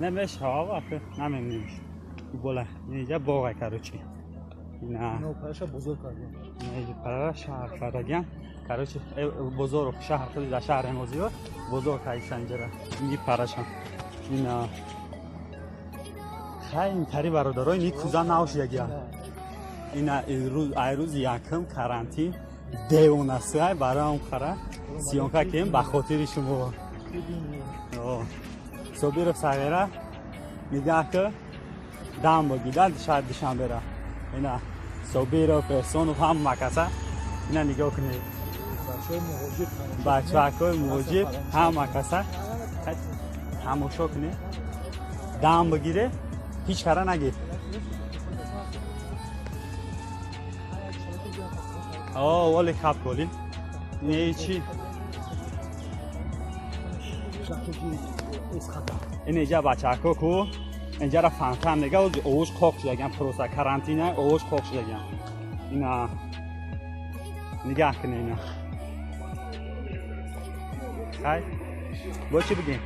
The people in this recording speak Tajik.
Намешава, намемонем. Бола, инҷа боға, короче. Ина. Параша бозор кардем. Инҷа пара шаҳр кардаган. Короче, бозор шаҳр худи дар шаҳр эмозиё бозор кайсан инҷара. Ини параша. Ина. Хай интари бародаро, ини куза навшиягия. Ина ай рӯзи якум карантин девонасай барои он қара съёмка кем ба хотири шумо. Собиров сағира мигаҳ ки дам богида шаҳр Душанбера. Ина Собиров, Эҳсонов ҳама каса. Ина нигоҳ кунед. Бачаҳои муҳоҷир ҳама каса тамошо кунед. Дам бигире, ҳеҷ кара нагир. О, вале хап коли. Не чи? Ин иҷа бачаҳко ку инҷара фонтан нега овоз қоқ шудаган, просто карантина овоз қоқ шудаган. Ина нигаҳ кунед ина. Хай, бо чӣ бигем?